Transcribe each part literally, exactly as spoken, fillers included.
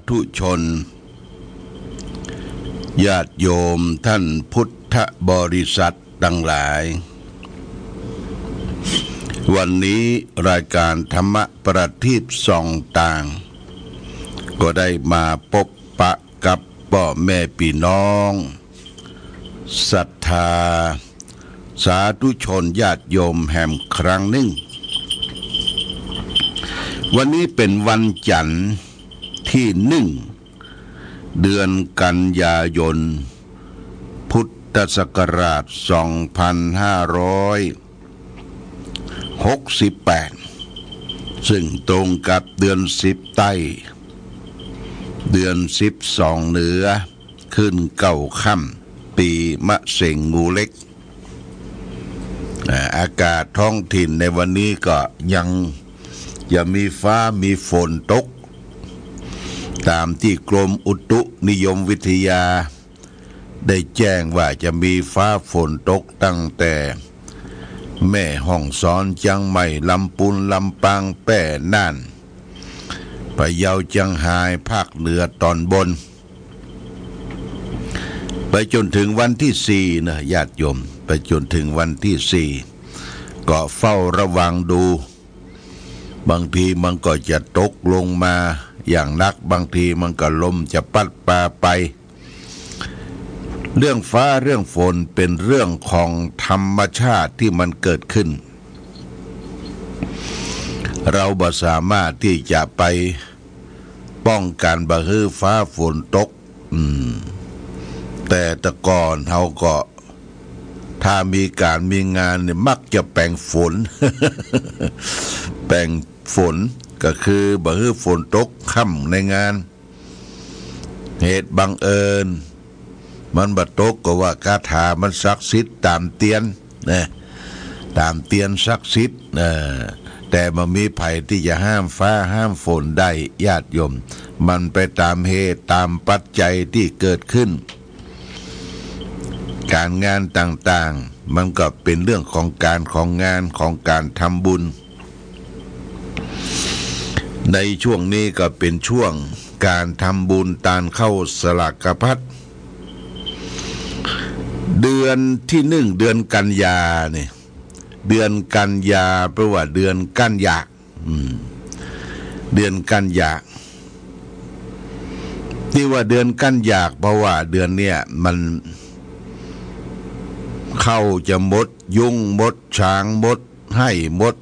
ธุชน ญาติโยมท่านพุทธบริษัทตังหลาย วันนี้รายการธรรมะประทีปส่องตาง ก็ได้มาปบปะกับป้อแม่ปี้น้อง ศรัทธา สาธุชนญาติโยมแหมครั้งนึ่ง วันนี้เป๋นวันจันทร์ตี้นึ่ง เดือนกันยายน พุทธศักราชสองพันห้าร้อยหกสิบแปด ซึ่งตรงกับเดือนสิบใต้ เดือนสิบสองเหนือ ขึ้นเก้าค่ำ ปีมะเสงงูเล็ก อ่า อากาศท้องถิ่นในวันนี้ก็ยังจะมีฟ้ามีฝนตก ต๋ามตี้กรมอุตุนิยมวิทยา ได้แจ้งว่าจะมีฟ้าฝนตกตั้งแต่แม่ฮ่องสอน เจียงใหม่ ลำปูน ลำปาง แป้ น่าน พะเยา เจียงฮาย ภาคเหนือต๋อนบน ไปจ๋นเถิงวันตี้สี่นะญาติโยม ไปจ๋นเถิงวันตี้สี่ ก็เฝ้าระวังดู บางทีมันก็จะตกลงมาอย่างหนัก บางทีมันก็ลมจะปั๊ดปาไป เรื่องฟ้าเรื่องฝนเป๋นเรื่องของธรรมชาติตี้มันเกิดขึ้น เราบ่สามารถตี้จะไปป้องกั๋นบ่หื้อฟ้าฝนตก อืม แต่แต่ก่อนเฮาก็ ถ้ามีก๋านมีงานเนี่ย มักจะแป๋งฝน แป๋งฝนก็คือบ่หื้อฝนตกค่ำในงาน เหตุบังเอิญมันบ่ตกก็ว่าคาถามันศักดิ์สิทธิ์ต๋ามเตียนนะ ต๋ามเตียนศักดิ์สิทธิ์ เออ แต่บ่มีใผตี้จะห้ามฟ้าห้ามฝนได้ญาติโยม มันไปต๋ามเหตุต๋ามปัจจัยตี้เกิดขึ้น ก๋านงานต่างๆ มันก็เป๋นเรื่องของก๋านของงานของก๋านทำบุญ ในช่วงนี้ก็เป๋นช่วงก๋านทำบุญตานข้าวสลากพัด เดือนตี้นึ่ง เดือนกันยาเนี่ย เดือนกันยาแปลว่าเดือนกั้นอยาก อืม เดือนกั้นอยาก ตี้ว่าเดือนกั้นอยาก เพราะว่าเดือนเนี้ยมัน ข้าวจะหมด ยุ้งหมด ฉางหมด ไฮ่หมด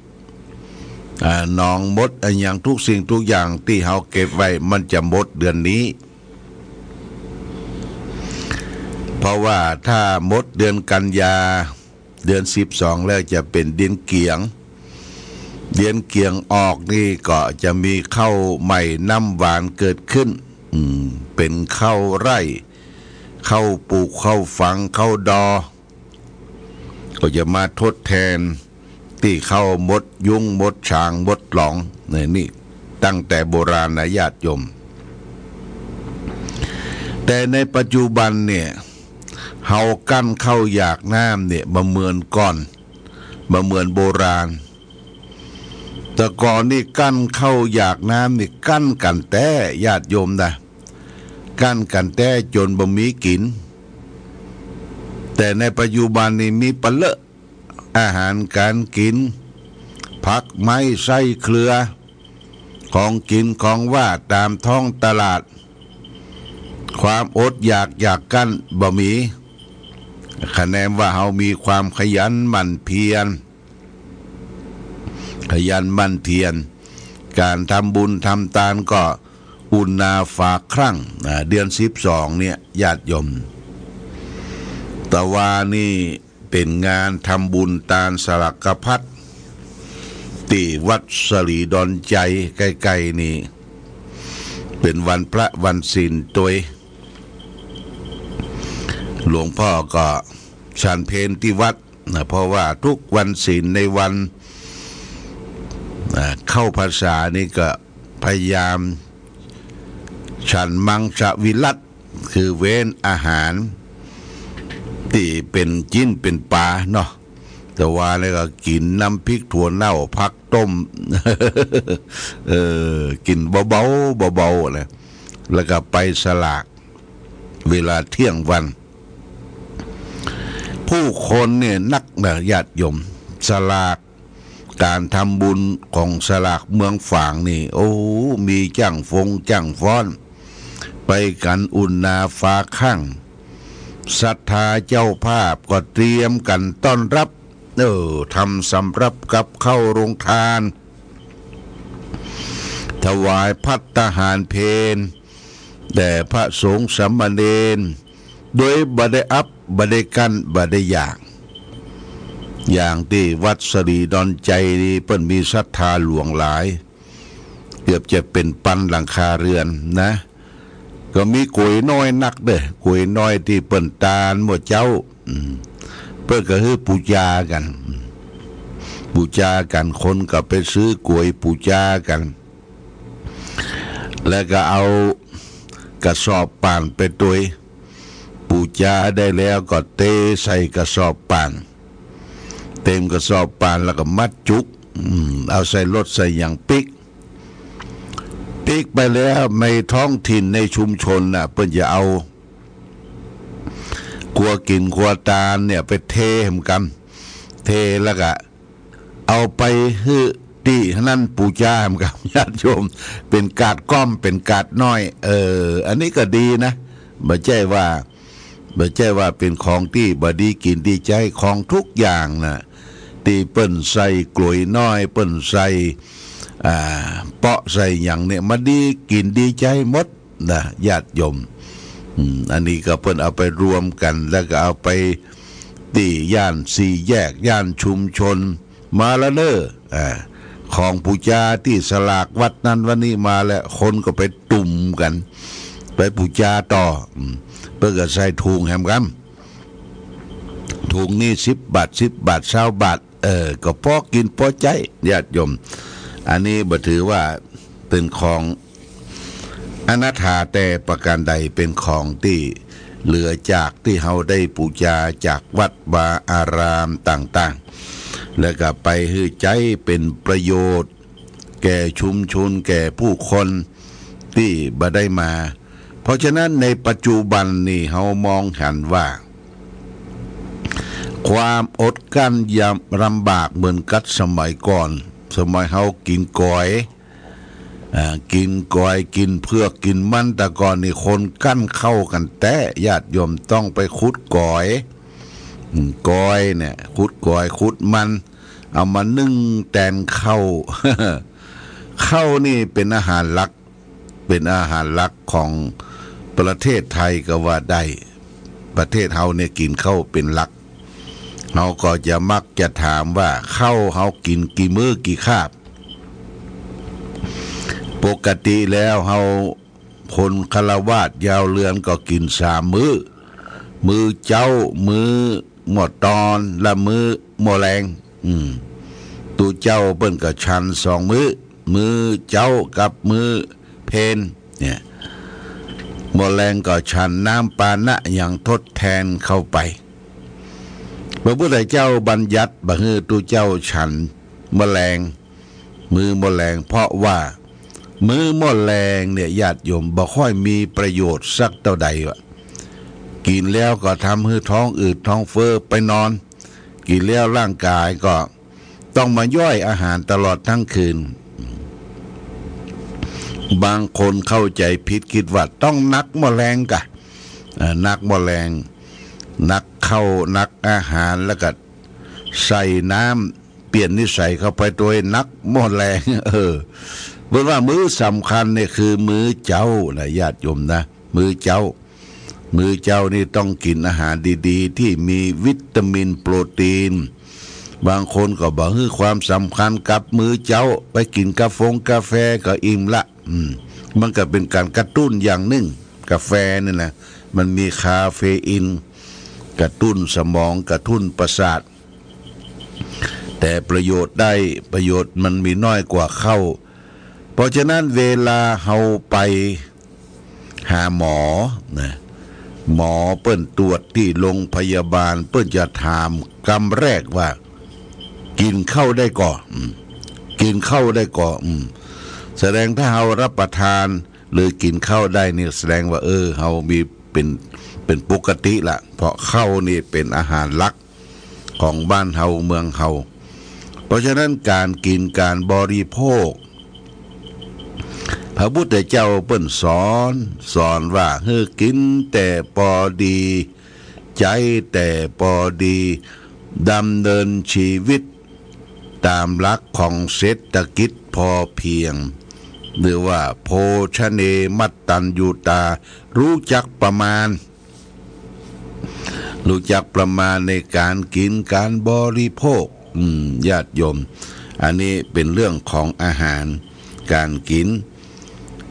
อ่า หนองหมด อะหยังทุกสิ่งทุกอย่างตี้เฮาเก็บไว้ มันจะหมดเดือนนี้ เพราะว่าถ้าหมดเดือนกันยา เดือนสิบสองแล้วจะเป๋นเดือนเกียง เดือนเกียงออกนี่ก็จะมีข้าวใหม่น้ำหวานเกิดขึ้น อืม เป๋นข้าวไร่ ข้าวปลูก ข้าวฝัง ข้าวดอ ก็จะมาทดแทนตี้ข้าวหมดยุ้ง หมดฉาง หมดหลอง นี่ นี่ตั้งแต่โบราณนะญาติโยม แต่ในปัจจุบันเนี่ย เฮากั้นข้าวอยากน้ำเนี่ย บ่เหมือนก่อน บ่เหมือนโบราณ แต่ก่อนนี่กั้นข้าวอยากน้ำนี่กั้นกั๋นแต๊ญาติโยมนะ กั้นกั๋นแต๊จ๋นบ่มีกิ๋น แต่ในปัจจุบันนี่มีปะเลอะ อาหารก๋านกิ๋น ผักไม้ไส้เครือ ของกิ๋นของหว้าต๋ามท้องตลาด ความอดอยากอยากกั้นบ่มี คะแนนว่าเฮามีความขยันหมั่นเพียร ขยันหมั่นเพียร ก๋านทำบุญทำตานก็อุ่นหนาฝาคลั่ง อ่า เดือนสิบสองเนี่ยญาติโยม ตะวานี่ เป๋นงานทำบุญตานสลากพัด ตี้วัดสลีดอนใจ๋ใก้ๆ นี่ เป๋นวันพระวันศีลตวย หลวงพ่อก็ฉันเพลตี้วัดนะ เพราะว่าทุกวันศีลในวัน อ่า เข้าพรรษานี่ก็พยายามฉันมังสวิรัติ คือเว้นอาหารตี้เป๋นจิ๊นเป๋นป๋าเนาะ แต่ว่าแล้วก็กิ๋นน้ำพริกถั่วเน่าผักต้ม เออ กิ๋นเบาๆ เบาๆ นะ แล้วก็ไปสลาก เวลาเที่ยงวัน ผู้คนเนี่ยนักนะญาติโยม สลาก ก๋านทำบุญของสลากเมืองฝางนี่ โอ้ มีจ้างฟงจ้างฟ้อน ไปกั๋นอุ่นหนาฝาข้าง ศรัทธาเจ้าภาพก็เตรียมกั๋นต้อนรับ เออ ทำสำรับกับข้าวโฮงตาน ถวายภัตตาหารเพล แด่พระสงฆ์สามเณร โดยบ่ได้อับ บ่ได้กั้น บ่ได้อยาก อย่างตี้วัดสะหลีดอนใจ๋นี่ เปิ้นมีศรัทธาหลวงหลาย เกือบจะเป๋นปันหลังคาเฮือนนะ ก็มีก๋วยน้อยนักเด้อ ก๋วยน้อยตี้เปิ้นตานเมื่อเจ๊า อืม เปิ้นก็หื้อปู๋จากั๋น อืม ปู๋จากั๋น คนก็ไปซื้อก๋วยปู๋จากั๋น แล้วก็เอากระสอบป่านไปตวย ปู๋จาได้แล้วก็เตใส่กระสอบป่าน เตรียมกระสอบป่านแล้วก็มัดจุก อืม เอาใส่รถใส่หยังปิ๊ก ปิ๊กไปแล้วในท้องถิ่นในชุมชนน่ะ เปิ้นจะเอา ครัวกิ๋นครัวตานเนี่ยไปเทแหมกำ เทแล้วก็ เอาไปหื้อตี้หั้นปู๋จาแหมกำ ญาติโยม เป๋นกาดก้อม เป๋นกาดน้อย เออ อันนี้ก็ดีนะ บ่ใจ้ว่า บ่ใจ้ว่าเป๋นของตี้บ่ดีกิ๋นดีใจ๊ ของทุกอย่างน่ะ ตี้เปิ้นใส่ก๋วยน้อย เปิ้นใส่ อ่า เปาะใส่หยังเนี่ย มันดีกิ๋นดีใจ๊หมด นะ ญาติโยม อืม อันนี้ก็เปิ้นเอาไปรวมกั๋น แล้วก็เอาไปตี้ย่านสี่แยก ย่านชุมชน มาแล้วเน่อ อ่า ของปู๋จาตี้สลากวัดนั้นวัดนี้มาแล้ว คนก็ไปตุ่มกั๋น ไปปู๋จาต่อ อืม เปิ้นก็ใส่ถุงแหมกำ ถุงนี้สิบบาท สิบบาท ซาวบาท เออ ก็พอกิ๋นพอใจ๊ ญาติโยม อันนี้บ่ถือว่าเป๋นของอนาถาแต่ประการใด เป๋นของตี้เหลือจากตี้เฮาได้ปู๋จาจากวัดวาอารามต่างๆ แล้วก็ไปหื้อใจ๊เป๋นประโยชน์ แก่ชุมชน แก่ผู้คนตี้บ่ได้มา เพราะฉะนั้นในปัจจุบันนี่เฮามองหันว่า ความอดกลั้นยากลำบากเหมือนกับสมัยก่อน สมัยเฮากิ๋นก๋อย อ่า กิ๋นก๋อย กิ๋นเผือก กิ๋นมัน แต่ก่อนนี่คนกลั้นข้าวกั๋นแต๊ ญาติโยม ต้องไปขุดก๋อย อืม ก๋อยเนี่ย ขุดก๋อย ขุดมัน เอามานึ่งแตนข้าว ข้าวนี่เป๋นอาหารหลัก เป๋นอาหารหลักของประเทศไทยก็ว่าได้ ประเทศเฮาเนี่ยกิ๋นข้าวเป๋นหลัก เฮาก็จะมักจะถามว่าข้าวเฮากิ๋นกี่มื้อกี่คาบ ปกติแล้วเฮาคนฆราวาสยาวเฮือนก็กิ๋นสามมื้อ มื้อเจ๊า มื้อ หมดตอนละมื้อหมดแลง อืม ตุ๊เจ้าเปิ้นก็ฉันสองมื้อ มื้อเจ๊ากับมื้อเพลเนี่ย หมดแลงก็ฉันน้ำปานะหยังทดแทนเข้าไป พระพุทธเจ้าบัญญัติบ่หื้อตุ๊เจ้าฉันหมดแลง มื้อหมดแลง เพราะว่ามื้อหมดแลงเนี่ย ญาติโยม บ่ค่อยมีประโยชน์สักเต้าใดวะ กิ๋นแล้วก็ทำหื้อท้องอืดท้องเฟ้อไปนอน กิ๋นแล้วร่างกายก็ต้องมาย่อยอาหารตลอดทั้งคืน บางคนเข้าใจ๋ผิด กึ๊ดว่าต้องหนักหมดแลงกะ เอ่อ หนักหมดแลง หนักข้าว หนักอาหาร แล้วก็ใส่น้ำ เปลี่ยนนิสัยเข้าไปโดยหนักหมดแลง เออ เปิ้นว่ามื้อสำคัญเนี่ยคือมื้อเจ๊านะ ญาติโยมนะ มื้อเจ๊า มื้อเจ๊านี่ต้องกิ๋นอาหารดีๆ ตี้มีวิตามินโปรตีน บางคนก็บ่หื้อความสำคัญกับมื้อเจ๊า ไปกิ๋นกาฟงกาแฟก็อิ่มละ อืม มันก็เป๋นก๋านกระตุ้นอย่างนึ่ง กาแฟนี่นะ มันมีคาเฟอีน กระตุ้นสมอง กระตุ้นประสาท แต่ประโยชน์ได้ ประโยชน์มันมีน้อยกว่าข้าว เพราะฉะนั้นเวลาเฮาไปหาหมอนะ หมอเปิ้นตรวจตี้โรงพยาบาล เปิ้นจะถามกำแรกว่า กิ๋นข้าวได้ก่อ อืม กิ๋นข้าวได้ก่อ อืม แสดงถ้าเฮารับประทาน หรือกิ๋นข้าวได้นี่แสดงว่า เออ เฮามี เป๋น เป๋นปกติละ เพราะข้าวนี่เป๋นอาหารหลักของบ้านเฮาเมืองเฮา เพราะฉะนั้นก๋านกิ๋นก๋านบริโภค พระพุทธเจ้าเปิ้นสอน สอนว่าหื้อกิ๋นแต่ปอดี ใจ๊แต่ปอดี ดำเนินชีวิตต๋ามหลักของเศรษฐกิจพอเพียง หรือว่าโภชเนมัตตัญญูตา ฮู้จักประมาณ ฮู้จักประมาณในก๋านกิ๋นก๋านบริโภค อืม ญาติโยม อันนี้เป๋นเรื่องของอาหาร ก๋านกิ๋น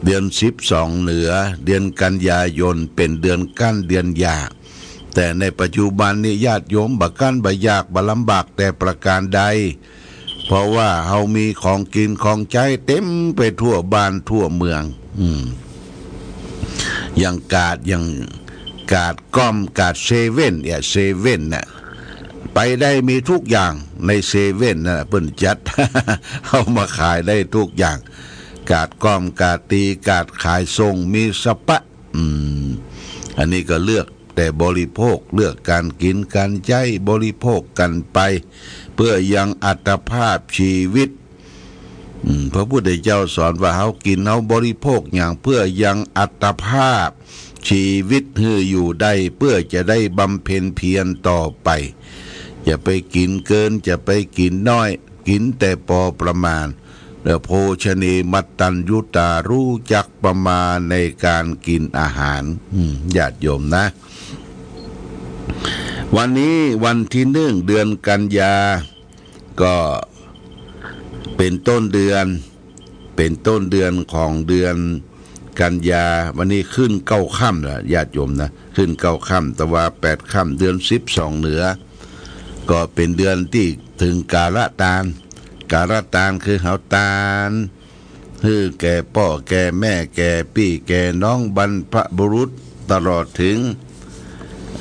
เดือนสิบสองเหนือ เดือนกันยายนเป๋นเดือนกั้นเดือนอยาก แต่ในปัจจุบันนี้ญาติโยมบ่กั้นบ่อยากบ่ลำบากแต่ประการใด เพราะว่าเฮามีของกิ๋นของใจ๊เต็มไปทั่วบ้านทั่วเมือง อืม อย่างก๋าด อย่างก๋าดก้อม ก๋าดเซเว่นเนี่ย เซเว่นน่ะ ไปได้มีทุกอย่างในเซเว่นน่ะ เปิ้นจัด เอามาขายได้ทุกอย่าง ก๋าดก้อม ก๋าดตี๋ ก๋าดขายส่ง มีสะปะ อืม อันนี้ก็เลือกแต่บริโภค เลือกก๋านกิ๋นก๋านใจ๊บริโภคกั๋นไป เพื่อยังอัตภาพชีวิต อืม พระพุทธเจ้าสอนว่าเฮากิ๋นเฮาบริโภคหยัง เพื่อยังอัตภาพชีวิตหื้ออยู่ได้ เพื่อจะได้บำเพ็ญเพียรต่อไป อย่าไปกิ๋นเกิน อย่าไปกิ๋นน้อย กิ๋นแต่ปอประมาณ แล้วโภชเนมัตตัญญูตา ฮู้จักประมาณในก๋านกิ๋นอาหาร อืม ญาติโยมนะ วันนี้วันตี้นึ่ง เดือนกันยา ก็เป๋นต้นเดือน เป๋นต้นเดือนของเดือนกันยา วันนี้ขึ้นเก้าค่ำแล้ว ญาติโยมนะ ขึ้นเก้าค่ำ แต่ว่าแปดค่ำ เดือนสิบสองเหนือ ก็เป๋นเดือนตี้เถิงกาลตาน กาลตานคือเฮาตาน หื้อแก่ป้อแก่แม่ แก่ปี้แก่น้อง บรรพบุรุษ ตลอดเถิง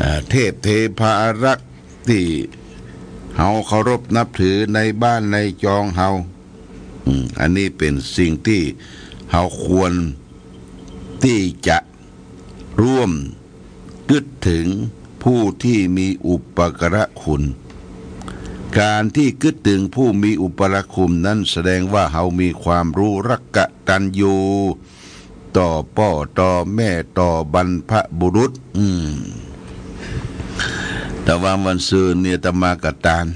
อ่า เทพเทพาอารักษ์ตี้เฮาเคารพนับถือในบ้านในจองเฮา อืม อันนี้เป๋นสิ่งตี้เฮาควรตี้จะร่วมกึ๊ดเถิงผู้ตี้มีอุปการะคุณ ก๋านตี้กึ๊ดเถิงผู้มีอุปการะคุณนั้นแสดงว่าเฮามีความฮู้จักกตัญญูต่อป้อต่อแม่ต่อบรรพบุรุษ อืม แต่ว่าวันซืนเนี่ยอาตมาก็ตาน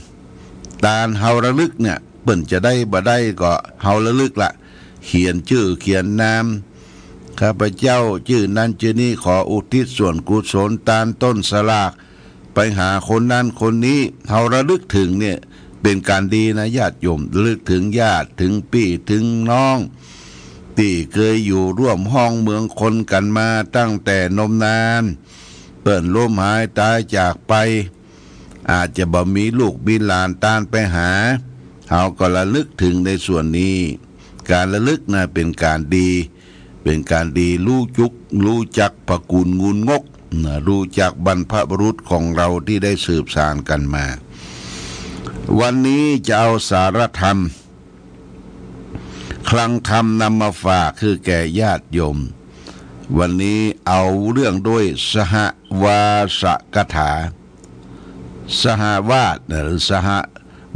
ตานเฮาระลึกเนี่ย เปิ้นจะได้บ่ได้ก็เฮาระลึกละ เขียนจื้อเขียนนาม ข้าพเจ้าจื้อนั้นจื้อนี้ขออุทิศส่วนกุศลตานต้นสลากไปหาคนนั้นคนนี้ เฮาระลึกเถิงเนี่ยเป๋นก๋านดีนะญาติโยม ระลึกเถิงญาติเถิงปี้เถิงน้อง ตี้เกยอยู่ร่วมห้องเมืองคนกั๋นมาตั้งแต่นมนาน เปิ้นล้มหายตายจากไป อาจจะบ่มีลูกมีหลานตานไปหา เฮาก็ระลึกเถิงในส่วนนี้ ก๋านระลึกนะเป๋นก๋านดี เป๋นก๋านดี ฮู้จุก ฮู้จักพระคุณงุนงกนะ ฮู้จักบรรพบุรุษของเฮาตี้ได้สืบสานกั๋นมา วันนี้จะเอาสาระธรรม คลังธรรมนำมาฝากคือแก่ญาติโยม วันนี้เอาเรื่องด้วยสหวาสกถา สหวาสนะ หรือสห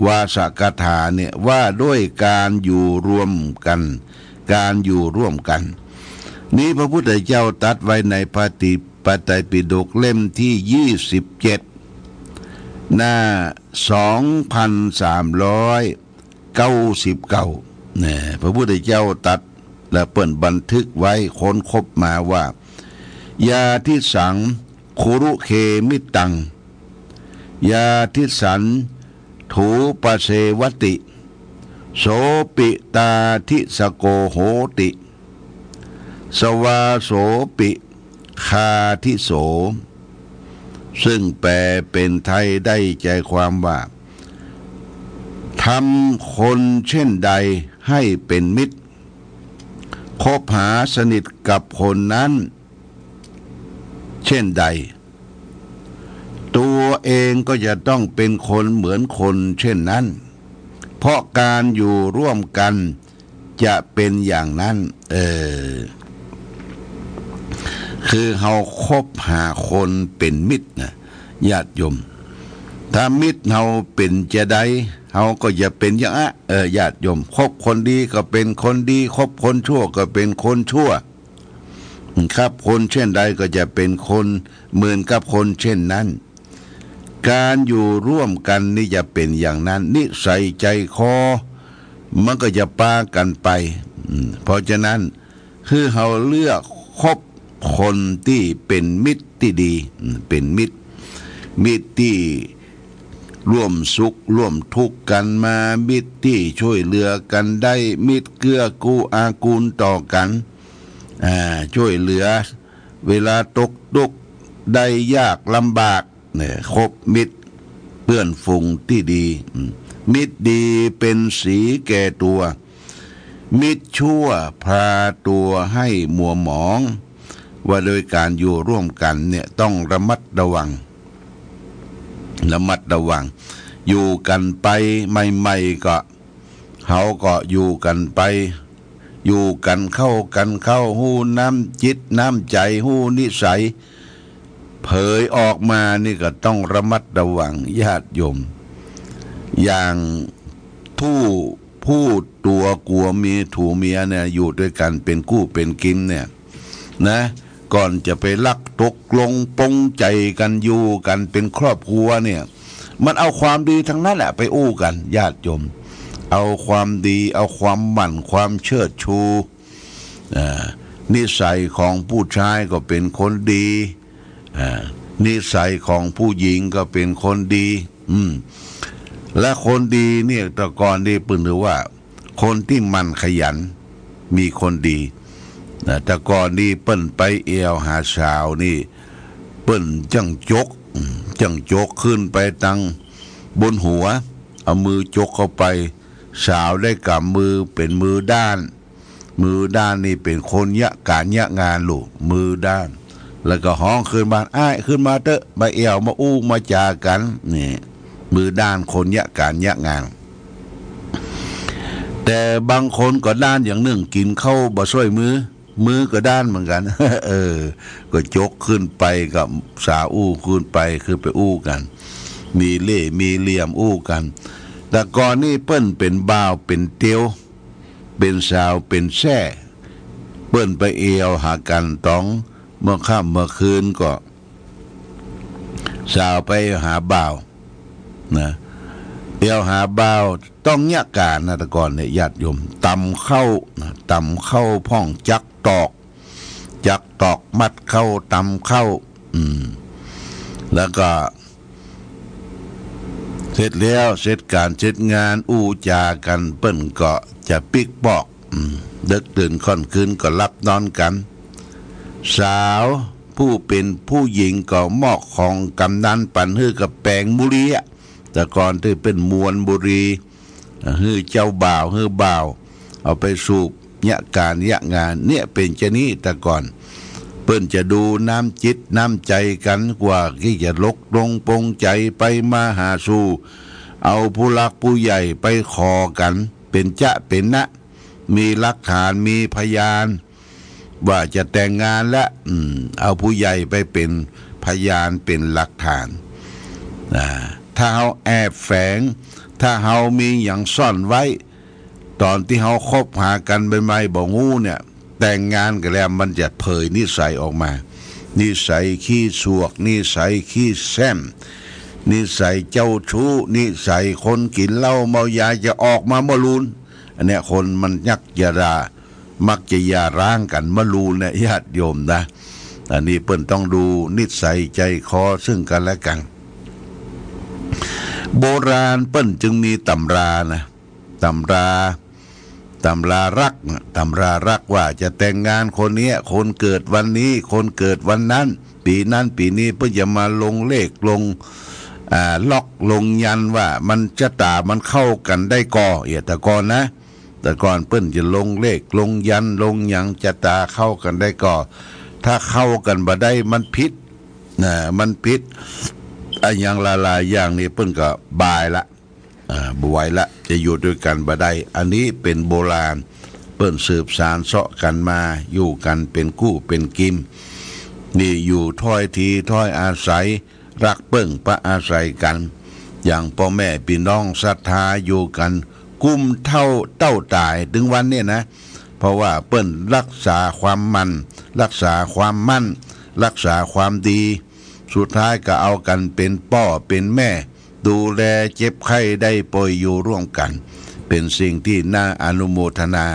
วาสกถาเนี่ยว่าด้วยก๋านอยู่ร่วมกั๋น ก๋านอยู่ร่วมกั๋น นี้พระพุทธเจ้าตรัสไว้ในพระติ พระไตรปิฎกเล่มตี้ยี่สิบเจ็ด หน้าสองพันสามร้อยเก้าสิบเก้า นะ พระพุทธเจ้าตรัส และเปิ้นบันทึกไว้ค้นคบมาว่า ยาทิสสัง คุรุเคมิตัง ยาทิสสัน ถูปเสวติ โสปิตาทิสโกโหติ สวาโสปิคาทิโส ซึ่งแปลเป๋นไทยได้ใจความว่า ทำคนเช่นใดให้เป๋นมิตร คบหาสนิทกับคนนั้นเช่นใด ตัวเองก็จะต้องเป็นคนเหมือนคนเช่นนั้น เพราะการอยู่ร่วมกันจะเป็นอย่างนั้น เออ คือเฮาคบหาคนเป๋นมิตรนะ ญาติโยม ถ้ามิตรเฮาเป๋นจาใด เฮาก็จะเป๋นอย่างอะ เออ ญาติโยม คบคนดีก็เป๋นคนดี คบคนชั่วก็เป๋นคนชั่ว ครับ คนเช่นใดก็จะเป๋นคนเหมือนกับคนเช่นนั้น การอยู่ร่วมกันนี่จะเป๋นอย่างนั้น นิสัยใจ๋คอ มันก็จะปากั๋นไป อืม เพราะฉะนั้น คือเฮาเลือกคบคนตี้เป๋นมิตรตี้ดี อืม เป๋นมิตร มิตรตี้ร่วมสุขร่วมทุกข์กั๋นมา มิตรตี้ช่วยเหลือกั๋นได้ มิตรเกื้อกูอากูลต่อกั๋น อ่า ช่วยเหลือ เวลาตกตุ๊กข์ได้ยากลำบาก เนี่ย คบมิตรเปื้อนฝูงตี้ดี อืม มิตรดีเป๋นสีแก่ตั๋ว มิตรชั่วพาตั๋วหื้อมัวหมอง ว่าโดยการอยู่ร่วมกั๋นเนี่ยต้องระมัดระวัง ระมัดระวัง อยู่กั๋นไปใหม่ๆ ก็ เฮาก็อยู่กั๋นไป อยู่กั๋นเข้ากั๋นเข้า ฮู้น้ำจิตน้ำใจ๋ ฮู้นิสัย เผยออกมานี่ก็ต้องระมัดระวัง ญาติโยม อย่างผู้ ผู้ตั๋วกั๋วเมีย ถูเมียเนี่ย อยู่ตวยกั๋นเป๋นกู้เป๋นกิ๋มเนี่ย นะ ก่อนจะไปลักตกลงปงใจ๋กั๋นอยู่กั๋นเป๋นครอบครัวเนี่ย มันเอาความดีตังนั้นแหละไปอู้กั๋น ญาติโยม เอาความดี เอาความหมั่น ความเชิดชู อ่า นิสัยของผู้ชายก็เป๋นคนดี อ่า นิสัยของผู้หญิงก็เป๋นคนดี อืม และคนดีเนี่ย แต่ก่อนนี่เปิ้นถือว่า คนตี้หมั่นขยัน มีคนดี นะ แต่ก่อนนี่เปิ้นไปแอ่วหาสาวนี่ เปิ้นจั้งจก อืม จั้งจกขึ้นไปตังบนหัว เอามือจกเข้าไป สาวได้ก๋ำมือเป๋นมือด้าน มือด้านนี่เป๋นคนเยียะก๋านเยียะงานลูก มือด้าน แล้วก็ฮ้องขึ้นมา "อ้าย ขึ้นมาเต๊อะ มาแอ่ว มาอู้ มาจ๋ากั๋น" นี่ มือด้านคนเยียะก๋านเยียะงาน แต่บางคนก็ด้านอย่างนึ่ง กิ๋นข้าวบ่ซ่อยมือ มือก็ด้านเหมือนกั๋น เออ ก็จกขึ้นไปกับสาวอู้ขึ้นไป ขึ้นไปอู้กั๋น มีเล่ห์มีเหลี่ยมอู้กั๋น แต่ก่อนนี่เปิ้นเป๋นบ่าวเป๋นเตียว เป๋นสาวเป๋นแส้ เปิ้นไปแอ่วหากั๋นต๋องเมื่อค่ำเมื่อคืนก็ สาวไปหาบ่าวนะ แอ่วหาบ่าวต้องเยียะก๋านนะ แต่ก่อนเนี่ยญาติโยม ตำข้าวนะ ตำข้าวพ่องจักตอก จักตอกมัดข้าว ตำข้าว อืม แล้วก็ เสร็จแล้ว เสร็จก๋านเสร็จงาน อู้จ๋ากั๋น เปิ้นก็จะปิ๊กปอก อืม เดิ็กตื่นค่อนคืนก็หลับนอนกั๋น สาวผู้เป๋นผู้หญิงก็มอบของกำนัลปั๋นหื้อกับแป๋งบุหรี่อะ แต่ก่อนตี้เปิ้นมวนบุหรี่ หื้อเจ้าบ่าว หื้อบ่าว เอาไปสูบ เยียะก๋านเยียะงาน เนี่ยเป๋นจานี้ แต่ก่อน เปิ้นจะดูน้ำจิตน้ำใจ๋กั๋น กว่าตี้จะตกลงปงใจ๋ไปมาหาสู่ เอาผู้หลักผู้ใหญ่ไปขอกั๋น เป๋นจ๊ะเป๋นนะ มีหลักฐาน มีพยาน ว่าจะแต่งงานละ อืม เอาผู้ใหญ่ไปเป๋นพยาน เป๋นหลักฐาน อ่า ถ้าเฮาแอบแฝง ถ้าเฮามีหยังซ่อนไว้ ต๋อนตี้เฮาคบหากั๋นใหม่ๆ บ่ฮู้เนี่ย แต่งงานกั๋นแล้วมันจะเผยนิสัยออกมา นิสัยขี้สวก นิสัยขี้แส้ม นิสัยเจ้าชู้ นิสัยคนกิ๋นเหล้าเมายาจะออกมาบ่ลูน อันเนี้ยคนมันมักจะหย่า มักจะหย่าร้างกั๋นบ่ลูนเนี่ย ญาติโยมนะ อันนี้เปิ้นต้องดูนิสัยใจ๋คอซึ่งกั๋นและกั๋น โบราณเปิ้นจึงมีต๋ำรานะ ต๋ำรา ต๋ำรารักนะ ต๋ำรารักว่าจะแต่งงานคนเนี้ย คนเกิดวันนี้ คนเกิดวันนั้น ปี๋นั้นปี๋นี้ เปิ้นจะมาลงเลข ลง อ่า ล็อก ลงยันต์ว่ามันจะต๋ามันเข้ากั๋นได้ก่อ เอี่ย แต่ก่อนนะ แต่ก่อนเปิ้นจะลงเลข ลงยันต์ ลงหยัง จะต๋าเข้ากั๋นได้ก่อ ถ้าเข้ากั๋นบ่ได้มันผิด นะ มันผิด อะหยังหลายๆ อย่างนี่เปิ้นก็บ่ายละ อ่า บ่ไหวละ จะอยู่ตวยกั๋นบ่ได้ อันนี้เป๋นโบราณ เปิ้นสืบสานเซาะกั๋นมา อยู่กั๋นเป๋นกู้เป๋นกิ๋ม นี่อยู่ถ้อยทีถ้อยอาศัย รักเปิ้งปะอาศัยกั๋น อย่างป้อแม่ปี้น้องศรัทธาอยู่กั๋น กุมเต้าเต้าต๋ายตึงวันเนี่ยนะ เพราะว่าเปิ้นฮักษาความหมั่น ฮักษาความมั่น ฮักษาความดี สุดท้ายก็เอากั๋นเป๋นป้อเป๋นแม่ ดูแลเจ็บไข้ได้ป่วยอยู่ร่วมกั๋น เป๋นสิ่งตี้น่าอนุโมทนา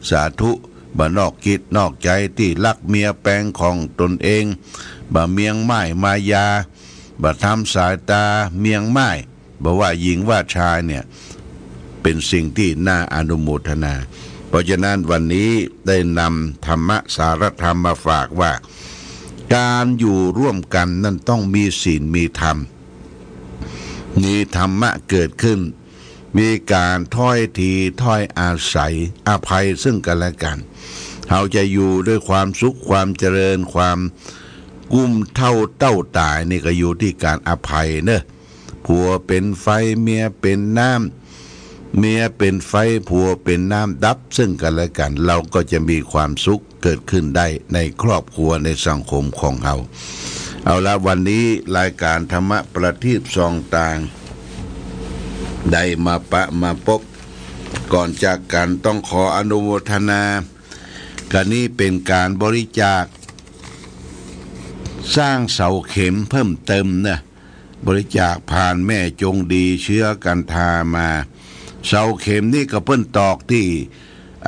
สาธุ บ่นอกจิตนอกใจ๋ตี้ฮักเมียแป๋งของต๋นเอง บ่เมียงม่ายมายา บ่ทำสายต๋าเมียงม่าย บ่ว่าญิงว่าจายเนี่ย เป๋นสิ่งตี้น่าอนุโมทนา เพราะฉะนั้นวันนี้ได้นำธรรมะสาระธรรมมาฝากว่า ก๋านอยู่ร่วมกั๋นนั้นต้องมีศีลมีธรรม มีธรรมะเกิดขึ้น มีก๋านถ้อยทีถ้อยอาศัย อภัยซึ่งกั๋นและกั๋น เฮาจะอยู่ด้วยความสุขความเจริญ ความกุมเต้าเต้าต๋ายนี่ก็อยู่ตี้ก๋านอภัยเนาะ ผัวเป๋นไฟเมียเป๋นน้ำ เมียเป๋นไฟผัวเป๋นน้ำ ดับซึ่งกั๋นและกั๋น เฮาก็จะมีความสุขเกิดขึ้นได้ในครอบครัวในสังคมของเฮา เอาละ วันนี้รายการธรรมะประทีปส่องตาง ได้มาปะมาปบ ก่อนจากกั๋นต้องขออนุโมทนา ก๋านนี้เป๋นก๋านบริจาค สร้างเสาเข็มเพิ่มเติมนะ บริจาคผ่านแม่จงดีเชื้อกันทามา เสาเข็มนี่ก็เปิ้นตอกตี้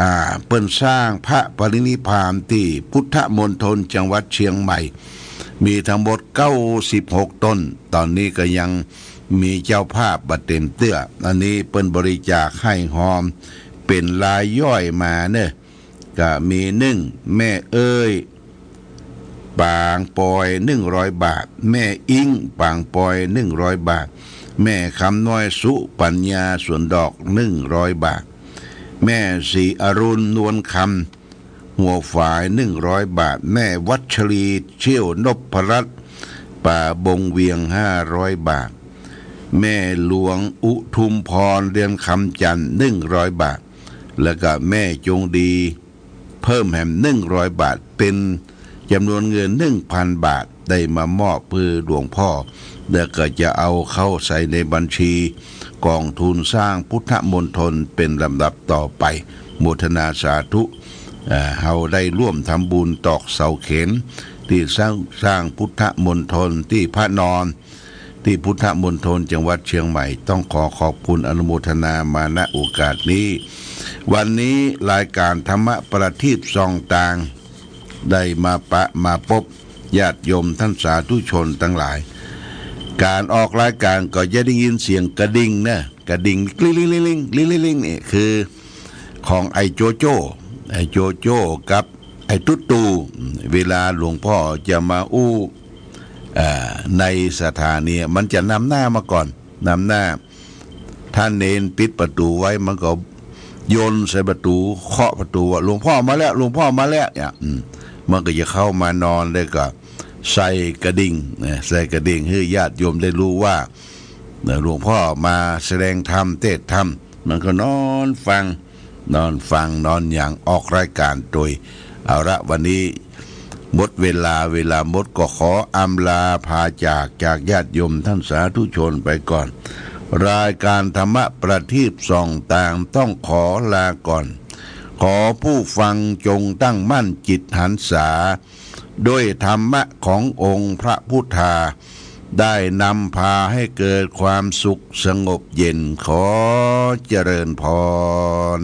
อ่า เปิ้นสร้างพระปรินิพพานตี้พุทธมณฑลจังหวัดเชียงใหม่ มีทั้งหมดเก้าสิบหกต้น ต๋อนนี้ก็ยังมีเจ้าภาพบ่เต๋มเตื้อ อันนี้เปิ้นบริจาคหื้อฮอมเป๋นรายย่อยมาเนาะ ก็มี นึ่ง แม่เอ้ย ปางปอย นึ่งร้อยบาท แม่อิ้ง ปางปอย นึ่งร้อยบาท แม่คำน้อย สุปัญญา สวนดอก นึ่งร้อยบาท แม่ศรีอรุณ นวลคำ หัวฝาย นึ่งร้อยบาท แม่วัชรี เชี่ยวนพรัตน์ ป่าบงเวียง ห้าร้อยบาท แม่หลวงอุทุมพร เรือนคำจันทน์ นึ่งร้อยบาท แล้วก็แม่จงดี เพิ่มแหม นึ่งร้อยบาท เป๋นจ๋ำนวนเงิน นึ่งพันบาท ได้มามอบหื้อหลวงพ่อ แล้วก็จะเอาเข้าใส่ในบัญชีก๋องทุนสร้างพุทธมณฑลเป๋นลำดับต่อไป โมทนาสาธุ เอ่อ เฮาได้ร่วมทำบุญตอกเสาเข็มตี้สร้าง สร้างพุทธมณฑลตี้พระนอน ตี้พุทธมณฑลจังหวัดเชียงใหม่ ต้องขอขอบคุณอนุโมทนามา ณ โอกาสนี้ วันนี้รายการธรรมะประทีปส่องตาง ได้มาปะมาปบญาติโยมต้านสาธุชนตังหลาย ก๋านออกรายการก็จะได้ยินเสียงกระดิ่งนะ กระดิ่งกริ๊งกริ๊งกริ๊งกริ๊งกริ๊งกริ๊ง นี่คือของไอ้โจโจ้ ไอ้โจโจ้กับไอ้ตุ๊ดตู่ เวลาหลวงพ่อจะมาอู้ เอ่อ ในสถานี มันจะนำหน้ามาก่อน นำหน้า ถ้าเณรปิดประตู๋ไว้ มันก็ยนต์ใส่ประตู๋ เคาะประตู๋ว่า "หลวงพ่อมาแล้ว หลวงพ่อมาแล้ว" เนี่ย อืม มันก็จะเข้ามานอน แล้วก็ใส่กระดิ่งนะ ใส่กระดิ่งหื้อญาติโยมได้ฮู้ว่า เอ่อ หลวงพ่อมาแสดงธรรม เทศน์ธรรม มันก็นอนฟัง นอนฟัง นอนหยัง ออกรายการโตย เอาละ วันนี้หมดเวลา เวลาหมด ก็ขออำลาพาจาก จากญาติโยมต้านสาธุชนไปก่อน รายการธรรมะประทีปส่องตางต้องขอลาก่อน ขอผู้ฟังจงตั้งมั่นจิตหันษา ด้วยธรรมะขององค์พระพุทธา ได้นำพาให้เกิดความสุขสงบเย็น ขอเจริญพร